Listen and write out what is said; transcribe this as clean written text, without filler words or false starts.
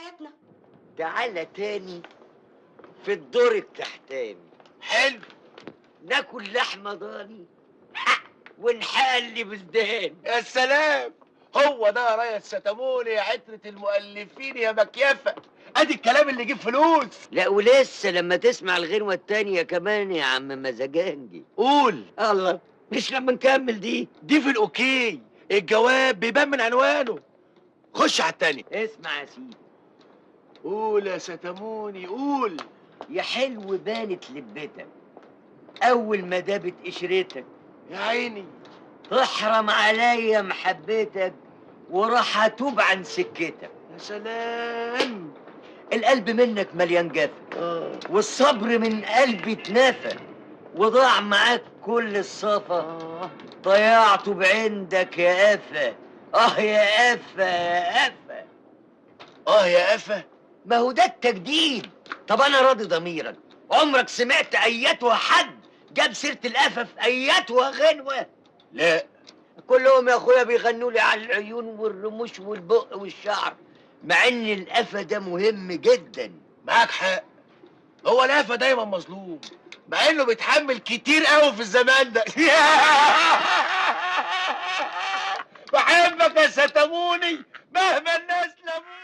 حياتنا. تعالى تاني في الدور التحتاني. حلو. ناكل لحمه ضاني ونحلي بزدان. يا سلام، هو ده يا ريس ستاموني يا عترة المؤلفين يا مكيفة. ادي الكلام اللي يجيب فلوس. لا ولسه لما تسمع الغنوة التانية كمان يا عم مزاجنجي. قول. الله، مش لما نكمل دي. دي في ال okay، الجواب بيبان من عنوانه. خش على التانية. اسمع يا سيدي. قول يا ستاموني قول. يا حلو بانت لبتك اول ما دابت قشرتك. يا عيني. تحرم عليا محبتك وراح اتوب عن سكتك. يا سلام. القلب منك مليان جفا، والصبر من قلبي اتنفى، وضاع معاك كل الصفا، ضيعته بعندك يا قفا. اه يا قفا يا قفا. اه يا قفا. ما هو ده التجديد. طب انا راضي ضميرك، عمرك سمعت ايتها حد جاب سيره القفا في ايتها غنوه؟ لا، كلهم يا اخويا بيغنوا لي على العيون والرموش والبق والشعر، مع ان القفا ده مهم جدا. معاك حق، هو القفا دايما مظلوم مع انه بيتحمل كتير قوي في الزمان ده. بحبك يا ستاموني مهما الناس لموني.